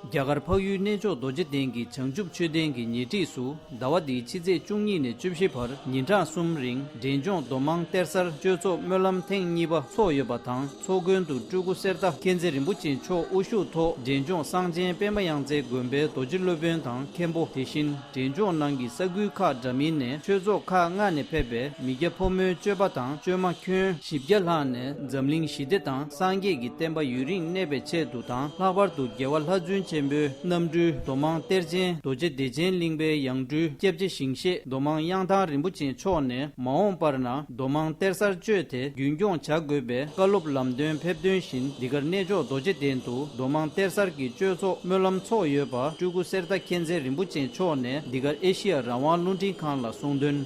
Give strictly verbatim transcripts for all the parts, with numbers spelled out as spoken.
རྒྱ་གར་འཕགས་ཡུལ་གནས་མཆོག་རྡོ་རྗེ་གདན་གྱི་བྱང་ཆུབ་མཆོད་རྟེན་གྱི་ཉེ་འཁྲིས་སུ། ཟླ་བ་འདིའི་ཕྱི་ཚེས་བཅུ་གཉིས་ནས་བཅུ་བཞི་བར་ཉིན་གྲངས་གསུམ་རིང་འབྲས་ལྗོངས་རྡོ་མང་གཏེར་གསར་གཅོད་ཚོགས་སྨོན་ལམ་ཐེངས་གཉིས་པ་འཚོགས་ཡོད་པ་དང་། ཚོགས་མགོན་དུ་སྤྲུལ་སྐུ་གསེར་རྟ་མཁྱེན་བརྩེ་རིན་པོ་ཆེ་མཆོག་དབུ་བཞུགས་ཐོག་འབྲས་ལྗོངས་གསང་ཆེན་པད་མ་གཡང་རྩེ་དགོན་པའི་རྡོ་རྗེ་སློབ་དཔོན་དང་མཁན་པོ། དེ་བཞིན་འབྲས་ལྗོངས་ནང་གི་ས་ཁུལ་ཁག་འདྲ་མིན་ནས་ཆོས་ཚོགས་ཁག་ལྔ་ནས་ཕེབས་པའི་མི་སྐྱ་ཕོ་མོའི་སྤྱོད་པ་དང་བཅོས་མ་ཁྱོན་བཞི་བརྒྱ་ལྷག་ནས་འཛམ་གླིང་ཞི་བདེ་དང་སངས་རྒྱས་ཀྱི་བསྟན་པ་ཡུན་རིང་གནས་པའི་ཆེད་དུ་དང་། ལྷག་པར་དུ་རྒྱལ་བ་ལྷ་བཙུན་ཆེན་པོའི་རྣམ་སྤྲུལ་རྡོ་མང་གཏེར་ཆེན་རྡོ་རྗེ་བདེ་ཆེན་གླིང་པའི་ཡང་སྤྲུལ་སྐྱབས་རྗེ་ཞིང་གཤེགས་རྡོ་མང་གཡང་ཐང་རིན་པོ་ཆེ་མཆོག་ནས། མ་འོངས་པར་ན་རྡོ་མང་གཏེར་གསར་གཅོད་དེ་རྒྱུན་སྐྱོང་བྱ་དགོས་པའི་བཀའ་སློབ་ལམ་སྟོན་ཕེབས་དོན་བཞིན། འདི་གར་གནས་མཆོག་རྡོ་རྗེ་གདན་དུ་རྡོ་མང་གཏེར་གསར་གྱི་གཅོད་ཚོགས་སྨོན་ལམ་འཚོགས་ཡོད་པ་སྤྲུལ་སྐུ་གསེར་རྟ་མཁྱེན་བརྩེ་རིན་པོ་ཆེ་མཆོག་ནས་འདི་གར་ཨེ་ཤི་ཡ་རང་དབང་རླུང་འཕྲིན་ཁང་ལ་གསུངས་དོན།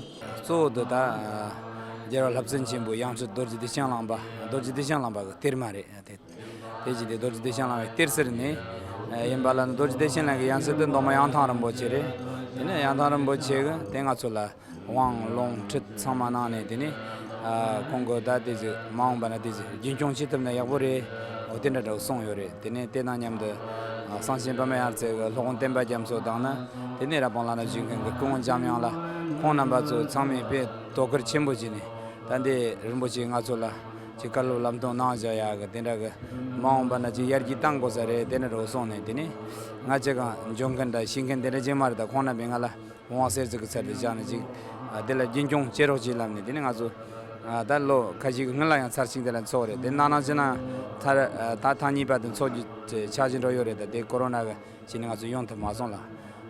གཙོ་བོ་དེ་ད་རྒྱལ་བ་ལྷ་བཙུན་ཆེན་པོའི་ཡང་སྤྲུལ་རྡོ་རྗེ་བདེ་ཆེན་གླིང་པ། རྡོ་རྗེ་བདེ་ཆེན་གླིང་པ་གི་གཏེར་མ་རེད། དེ་དེ་བཞིན་དེ་རྡོ་རྗེ་བདེ་ཆེན་གླིང་པའི་གཏེར་གསར་ནས་ཡིན་པ་ལ་ནི། རྡོ་རྗེ་བདེ་ཆེན་གླིང་གི་ཡང་སྲིད་དེ་མདོ་མང་གཡང་ཐང་རིན་པོ་ཆེ་རེད། དེ་ནས་གཡང་ཐང་རིན་པོ་ཆེ་གིས་དེ་ང་ཚོ་ལ་དབང་ལུང་ཁྲིད་ཚང་མ་གནང་ནས། དེ་ནས་ཁོང་གིས་ད་དེ་ཟིག་མ་འོངས་པ་ན་དེ་ཟིག་རྒྱུན་སྐྱོང་བྱེད་ཐུབ་ན་ཡག་པོ་རེད། འོ་དེ་འདྲ་འདྲ་བོ་གསུངས་ཡོད་རེད། དེ་ནས་དེ་དང་མཉམ་དུ་གསང་ཆེན་པད་མ་ཡར་ཚེ་གི་སློབ་དཔོན་བསྟན་པ་རྒྱ་མཚོ་དང་ནི། དེ་ནས་རབ་དབང་བླ་ན་བཞུགས་མཁན་གྱི་སྐུ་ངོ་འཇམ་དབྱངས་ལ། ཁོང་རྣམ་པ་ཚོ་ཚང་མས་དཔེ་དོ་ཁུར་ཆེན་པོ་བྱས་ནས། ད་འདི་རིན་པོ་ཆེ་ང་ཚོ་ལ་ཅིག་བཀའ་སློབ་ལམ་སྟོན་གནང་བཞག་ཡག་གི་དེ་འདྲ་གི་མ་འོངས་པ་ན་ཅིག་ཡར་རྒྱས་གཏང་དགོས་ས་རེད། དེ་འདྲ་འདྲ་བོ་གསུངས་ནས། དེ་ནས་ང་ཅིག་གང་འཇོན་མཁན་དང་ཤེས་མཁན་དེ་འདྲ་ཅིག་མ་རེད། ད་ཁོང་རྣམ་པས་ང་ལ་དབང་གསེར་ཟིག་གི་ཚར་དེ་བཞག་ནས་ཅིག་དེ་ལ་རྒྱུན་སྐྱོང་བྱེད་རོགས་བྱེད་ལབ་ནས། དེ་ནས་ང་ཚོ་ད་ལོ་ཁ་ཤས་ཀྱི་སྔོན་ལ་ཡང་ཚར་གཅིག་དེ་ལ་འཚོགས་རེད། དེ་ནང་ནང་བྱས་ན་ཚར་ད་ཐེངས་གཉིས་པ་དེ་འཚོགས་རྒྱུ་ཆགས་ཀྱི་འགྲོ་ཡོད་རེད། ད་དེ་ཀོ་རོ་ན་གི་བྱས་ནས་ང་ཚོ་ཡོང་ཐུབ་མ་སོང་ལ།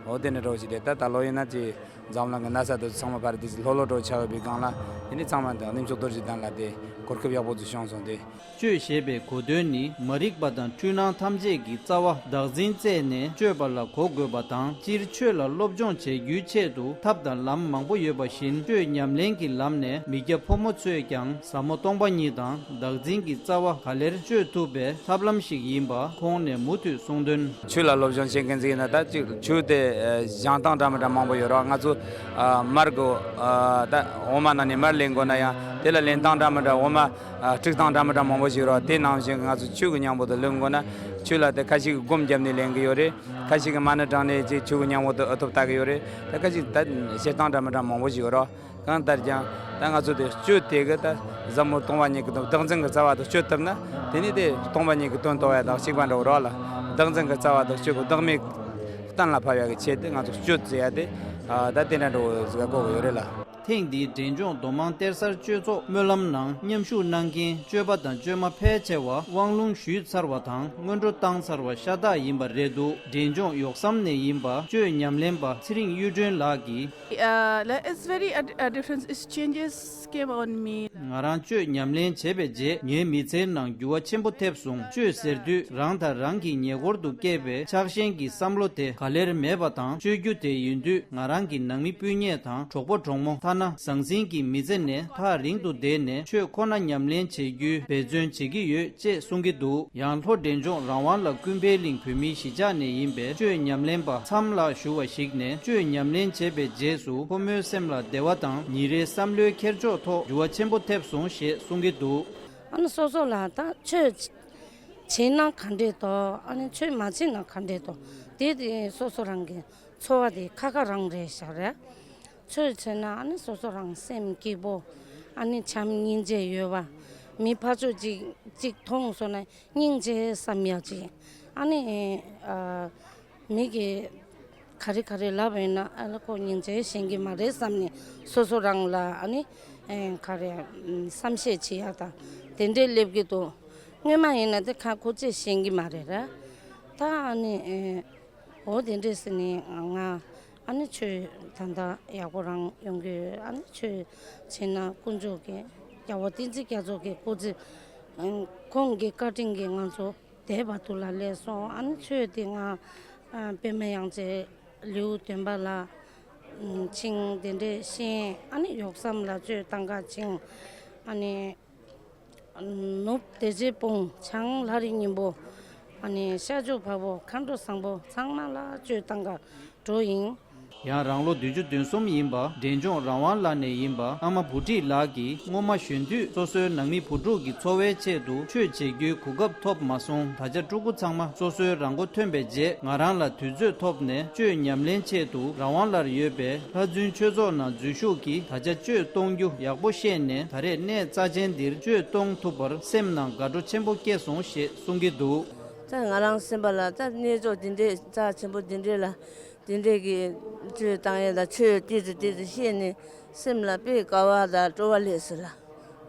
འོ་དེ་འདྲ་འདྲ་བོ་ཞིག་རེད། ད་ད་ལོ་ཡིན་ན་ཅིག་འཛམ་གླིང་གི་ན་ཚ་དེ་ཚོ་ཚང་མ་ཕར་དེ་ཚོ་ལྷོད་ལྷོད་འདྲ་བོ་ཆགས་ཡོད་པའི་སྒང་ལ། དེ་ནས་ཚང་མ་དང་གནས་མཆོག་རྡོ་རྗེ་གདན་ལ་དེ་གོ་སྐབས་ཡག་པོ་ཚོ་བྱུང་སོང་སྟེ། གཅོད་ཞེས་པའི་གོ་དོན་ནི། མ་རིག་པ་དང་འཁྲུལ་སྣང་ཐམས་ཅད་ཀྱི་རྩ་བ་བདག་འཛིན་རྩད་ནས་གཅོད་པ་ལ་གོ་དགོས་པ་དང་། སྤྱིར་ཆོས་ལ་སློབ་སྦྱོང་བྱེད་རྒྱུའི་ཆེད་དུ་ཐབས་དང་ལམ་མང་པོ་ཡོད་པ་བཞིན། གཅོད་ཉམས་ལེན་གྱི་ལམ་ནས་མི་སྐྱ་ཕོ་མོ་ཚོས་ཀྱང་ཟབ་མོ་སྟོང་པ་ཉིད་དང་བདག་འཛིན་གྱི་རྩ་བ་ག་ལེར་གཅོད་ཐུབ་པའི་ཐབས་ལམ་ཞིག་ཡིན་པ་ཁོང་ནས་མུ་མཐུད་གསུངས་དོན། ཆོས་ལ་སློབ་སྦྱོང་བྱེད་མཁན་ཅིག་ཡིན་ན། ད་ཅིག་ཆོས་དེ་ཨ་སྦྱང་སྟངས་འདྲ་མི་འདྲ་མང་པོ་ཡོད་རེད། ང་ཚོ་ཨ་མར་གོ་ཨ་ད་འོ་མ་ནང་ནས་མར་ལེན་དགོས་ན་ཡང་། དེ་ལ་ལེན་སྟངས་འདྲ་མི་འདྲ། འོ་མ་ཨ་དཀྲུག་སྟངས་འདྲ་མི་འདྲ་མང་པོ་ཞིག་ཡོད་རེད། དེ་ནང་བཞིན་ང་ཚོ་ཆོས་ཀྱི་མཉམ་པོ་དེ་ལེན་དགོས་ན། ཆོས་ལ་དེ་ཁ་ཤས་ཀྱིས་སྒོམ་བརྒྱབ་ནས་ལེན་གྱི་ཡོད་རེད། ཁ་ཤས་ཀྱིས་མ་ཎི་བགྲངས་ནས་ཅིག་ཆོས་ཀྱི་མཉམ་པོ་དེ་འུ་ཐུག་ལྟ་གི་ཡོད་རེད། ད་ཁ་ཤས་ད་བྱེད་སྟངས་འདྲ་མི་འདྲ་མང་པོ་ཞིག་ཡོད་རེད། གང་ལྟར་ཀྱང་ད་ང་ཚོ་དེ་གཅོད་དེ་གི་ད་ཟབ་མོ་སྟོང་པ་ཉིད་ཀྱི་དོན། བདག་འཛིན་གྱི་རྩ་བ་དེ་གཅོད་ཐུབ་ན། དེ་ནི་དེ་སྟོང་པ་ཉིད་ཀྱི་དོན་རྟོགས་ཡ་དང་གཅིག་པ་འདྲ་བོ་རེད་ལ། བདག་འཛིན་གྱི་རྩ་བ་དེ་གཅོད་དགོས། བདག་མེད་གཏན་ལ་ཕབ་ཡ་གི་ཆེད་དུ་ང་ཚོ་གཅོད་ཟེར་ཡ་དེ་ཨ་ད་དེ་འདྲ་འདྲ་བོ་ཟེར་གོ་གི་ཡོད་རེད་ལ། ཐེངས་འདིའི་འབྲས་ལྗོངས་རྡོ་མང་གཏེར་གསར་གཅོད་ཚོགས་སྨོན་ལམ་ནང་མཉམ་ཞུགས་གནང་མཁན་གཅོད་པ་དང་གཅོད་མ་ཕལ་ཆེ་བ་དབང་ལུང་ཞུས་ཚར་བ་དང་སྔོན་འགྲོ་བཏང་ཚར་བ་ཤ་སྟག་ཡིན་པ་རེད་འདུག་འབྲས་ལྗོངས་ཡོག་བསམ་ནས་ཡིན་པ་གཅོད་ཉམས་ལེན་པ་ཚེ་རིང་གཡུ་སྒྲོན་ལགས་ཀྱིས། Uh, like, it's very a, a difference. It's changes came on me. ང་རང་གཅོད་ཉམས་ལེན་བྱས་པའི་རྗེས་ངའི་མི་ཚེའི་ནང་འགྱུར་བ་ཆེན་པོ་ཐེབས་སོང་། གཅོད་ཟེར་དུས་རང་དང་རང་གི་ཉེ་འཁོར་དུ་སྐྱེས་པའི་ཆགས་ཞེན་གྱི་བསམ་བློ་དེ་ག་ལེར་མེད་པ་དང་། གཅོད་རྒྱུ་དེ་ཡིན་དུས་ང་རང་གི་ནང་མི་སྤུན་ཉེ་དང་གྲོགས་པོ་གྲོགས་མོ། ཐ་ན་ཟང་ཟིང་གི་མི་ཚེ་ནས་ཐག་རིང་དུ་བསྡད་ནས་ཆོས་ཁོ་ན་ཉམས་ལེན་བྱེད་རྒྱུའི་འབད་བརྩོན་བྱེད་ཀྱི་ཡོད་ཅེས་གསུང་གི་འདུག་ཡང་ལྷོ་འབྲས་ལྗོངས་རང་དབང་ལ་ཀུན་ཕན་གླིང་བོད་མིའི་གཞིས་ཆགས་ནས་ཡིན་པའི་གཅོད་ཉམས་ལེན་པ་མཚམས་ལ་ཞུ་བ་ཞིག་ནས། གཅོད་ཉམས་ལེན་བྱས་པའི་རྗེས་སུ་ཁོ་མོའི་སེམས་ལ་བདེ་བ་དང་ཉིན་རེའི་བསམ་བློའི་འཁྱེར་ཕྱོགས་ཐོག་འགྱུར་བ་ཆེན་པོ་ཐེབས་སོང་ཞེས་གསུང་གི་འདུག་ཨ་ནི་སོ་སོ་ལ་ད་ཆོས་བྱས་ན་ག་འདྲས་འདུག་ཨ་ནི་ཆོས་མ་བྱས་ན་ག་འདྲས་འདུག་དེ་དེ་སོ་སོ་རང་གི་ཚོར་བ་དེ་ཁ་ཁ་རང་རེད་ཤག་རེད། ཆོས་བྱས་ན་ཨ་ནི་སོ་སོ་རང་སེམས་སྐྱིད་པོ། ཨ་ནི་བྱམས་སྙིང་རྗེ་ཡོད་པ། མི་ཕར་ཕྱོགས་ཅིག་ཅིག་མཐོང་སོང་ན་སྙིང་རྗེ་བསམ་ཡག་ཅིག་ཨ་ནི་ཨ་མི་གིས་ག་རེ་ག་རེ་ལབ་ཡོད་ན། ཨ་ལ་ཁོ་སྙིང་རྗེ་ཤེས་ཀྱི་མ་རེད་བསམ་ནས་སོ་སོ་རང་ལ་ཨ་ནི་ཨེ་ག་རེ་བསམ་ཤེས་བྱེད་ཡག་དང་དེ་འདྲས་སླེབས་ཀྱི་འདུག་སྔོན་མ་ཡིན་ན་དེ་ཁ་ཁོ་ཅེས་ཤེས་ཀྱི་མ་རེད་ར། ད་ཨ་ནི་ཨེ། འོ་དེ་འདྲས་ཟེར་ནས་ང་ཨ་ནི་ཆོས་ད་ལྟ་ཡག་པོ་རང་ཡོང་གི་ཡོད། ཨ་ནི་ཆོས་བྱས་ན་དཀོན་མཆོག་གི་རྒྱལ་བ་བསྟན་འཛིན་རྒྱ་མཚོ་གི་སྐུ་ཚེ་ཁོང་གི་བཀའ་དྲིན་གྱིས་ང་ཚོ་འདས་པ་དུ་ལ་སླེབས་སོང་། ཨ་ནི་ཆོས་དེ་ང་ཨ་པད་མ་གཡང་རྩེ་ལེའུ་བདུན་པ་ལ་ཕྱིན། དེ་འདྲས་ཤེས། ཨ་ནི་ཡོག་བསམ་ལ་གཅོད་བཏང་ག་ཕྱིན། ཨ་ནི། ནུབ་བདེ་ཆེན་སྤུངས། བྱང་ལྷ་རི་སྙིང་པོ། ཨ་ནི་ཤར་ཕྱོགས་འཕགས་པོ། མཁའ་འགྲོ་བཟང་པོ་ཚང་མ་ལ་གཅོད་བཏང་ག་འགྲོ་ཡིན། ཡང་རང་ལོ་བདུན་ཅུ་དོན་གསུམ་ཡིན་པ་འབྲས་ལྗོངས་རང་དབང་ལ་ནས་ཡིན་པ་ཨ་མ་བུ་ཁྲིད་ལགས་ཀྱིས་སྔོན་མ་གཞོན་དུས་སོ་སོའི་ནང་མི་བུ་ཕྲུག་གི་འཚོ་བའི་ཆེད་དུ་ཆོས་བྱེད་རྒྱུའི་གོ་སྐབས་ཐོབ་མ་སོང་། ད་ཆ་ཕྲུ་གུ་ཚང་མ་སོ་སོའི་རང་མགོ་ཐོན་པའི་རྗེས་ང་རང་ལ་དུས་ཚོད་ཐོབ་ནས་ཆོས་ཉམས་ལེན་ཆེད་དུ་རང་དབང་ལར་ཡོད་པའི་ལྷ་རྫུན་ཆོས་ཚོགས་ནང་འཛུལ་ཞུགས་ཀྱིས་ད་ཆ་གཅོད་གཏོང་རྒྱུ་ཡག་པོ་ཤེས་ནས་ད་རེས་གནས་རྩ་ཆེན་འདིར་གཅོད་གཏོང་ཐུབ་པར་སེམས་ནང་དགའ་སྤྲོ་ཆེན་པོ་སྐྱེས་སོང་ཞེས་གསུང་གི་འདུག། ད་ང་རང་སེམས་པ་ལ་ད་གནས་མཆོག་འདི་འདྲའི་རྩ་ཆེན་པོ་འདི་འདྲའི་ལ་འདི་འདྲའི་གི་གཅོད་བཏང་ཡས་ལ་ཆོས་ཏི་ཙི་ཏི་ཙི་ཤེས་ནས་སེམས་ལ་དཔེ་དགའ་བ་དང་སྤྲོ་བ་ལས་སུ་ལ་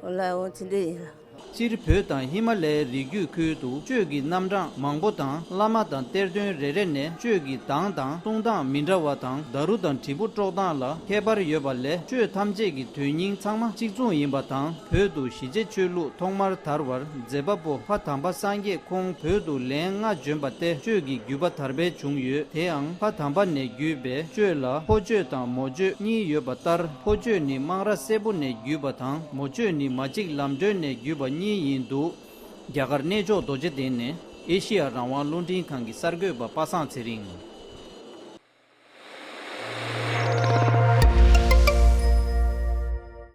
འོ་ལ་འོ་དེ་འདྲ་ཡིན་ལ། སྤྱིར་བོད་དང་ཧི་མ་ལའི་རི་རྒྱུད་ཁུལ་དུ་གཅོད་ཀྱི་རྣམ་གྲངས་མང་པོ་དང་བླ་མ་དང་གཏེར་སྟོན་རེ་རེ་ནས་གཅོད་ཀྱི་གདངས་དང་གསུང་སྟངས་མི་འདྲ་བ་དང་ཌཱ་རུ་དང་དྲིལ་བུ་དཀྲོག་སྟངས་ལ་ཁྱད་པར་ཡོད་པ་ལས་གཅོད་ཐམས་ཅད་ཀྱི་དོན་སྙིང་ཚང་མ་གཅིག་མཚུངས་ཡིན་པ་དང་། བོད་དུ་ཞི་བྱེད་ཆོས་ལུགས་ཐོག་མར་དར་བར་མཛད་པ་པོ་ཕ་དམ་པ་སངས་རྒྱས་ཁོང་བོད་དུ་ལན་ལྔ་བྱོན་པ་སྟེ་གཅོད་ཀྱི་བརྒྱུད་པ་དར་འཕེལ་བྱུང་ཡོད། དེའང་ཕ་དམ་པ་ནས་བརྒྱུད་པའི་གཅོད་ལ་ཕོ་གཅོད་དང་མོ་གཅོད་གཉིས་ཡོད་པ་ལྟར་ཕོ་གཅོད་ནི་སྨང་ར་སེར་པོ་ནས་བརྒྱུད་པ་དང་མོ་གཅོད་ནི་མ་གཅིག་ལམ་སྒྲོན་ནས་བརྒྱུད་པ་གཉིས་ཡིན་འདུག། རྒྱ་གར་གནས་མཆོག་རྡོ་རྗེ་གདན་ནས་ཨེ་ཤི་ཡ་རང་དབང་རླུང་འཕྲིན་ཁང་གི་གསར་འགོད་པ་པ་སངས་ཚེ་རིང་།